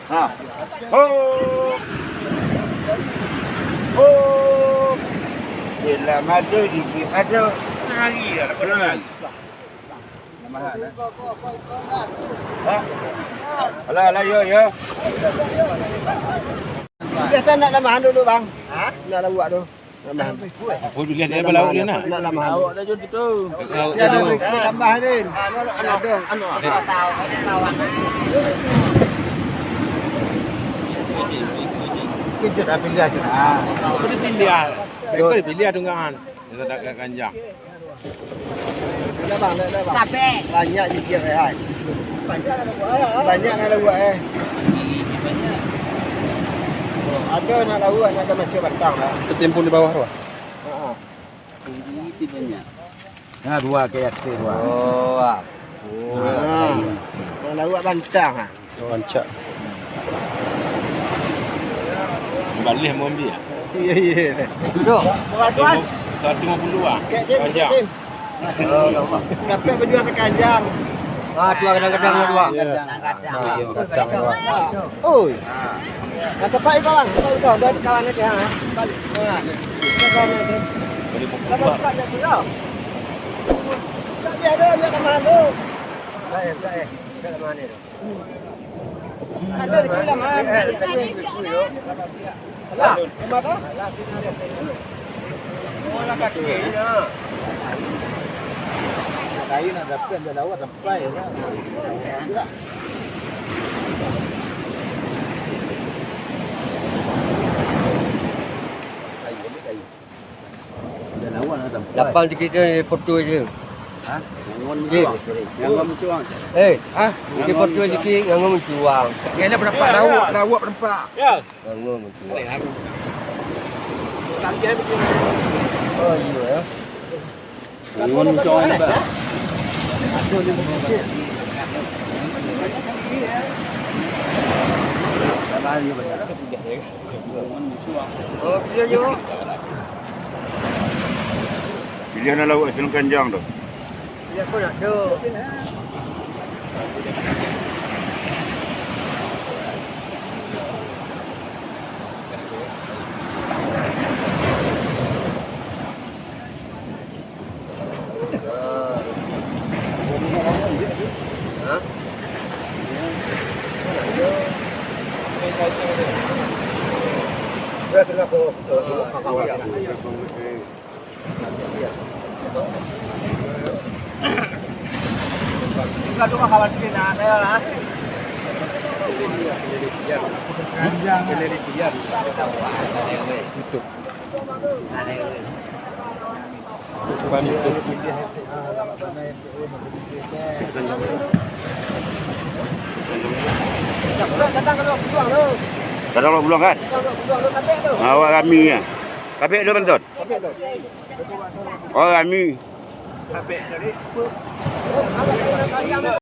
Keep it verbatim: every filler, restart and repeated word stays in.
Ha. Ho. Ho. Yelah, madu jijik madu. Lari lah, lari. Ha? Alah, alah, yo, yo. Biasa nak tambahan dulu, Bang. Ha? Nak lawak tu. Tambahan. Oh, pilihan dia nak balauk dia nak. Nak tambahan. Awak dah jom situ. Awak dah jom. Tambah, Din. Ada. Anu, anu. Kejut dah pilihan. Ha. Apa dia pilihan? Kau pilihan dengan. Dia tak kanjang. Dah bang, dah, dah bang. Banyak jijik eh hai. Banyak nak lawak eh. Ada nak lawak, nak ada macam batang lah. Tertimbun di bawah tu. Ha. Tinggi tu banyak. Nah, dua ke atas dua. Oh, ah. Oh. Ha. Nak lawak bantang ah. Rancak. Baleh mau ambil. Iya, iya. Duduk. Seratus lima puluh ah. Kek sim, kek sim. Dapat baju atas kanjang. Ah, tu kadang-kadang dua. Ya. Kadang-kadang dua. Oi. Nah, tempat itu, Bang. Tempat itu. Dah kawan nanti, ha. Balik. Ha. Kawan nanti. Boleh buka. Dah buka, dah buka. Tak ada, dia tak malu. Tak eh, tak eh. Ada di dalam, ha. Lah, mana? Oh, nak kaki, ya. Kayu nak dapat, dah lawak sampai, ya. Lapang sikit tu, foto je. Ha? Ngon mencuang. Ngon mencuang. Eh, ha? Sikit foto sikit, ngon mencuang. Kena berapa? Lawak, lawak berapa? Ya. Ngon mencuang. Oh, iya, ya. Ngon mencuang ni, Pak. Ngon mencuang. Oh, iya, iya. Pilihan lauk silang kanjang tu. Iya, aku nak tu. Tutup. Depan itu. Datang kalau pejuang tu. Ka dua ploh bulan kan? Ha, awak rami nyan. Kabek dua banton? Oh, rami.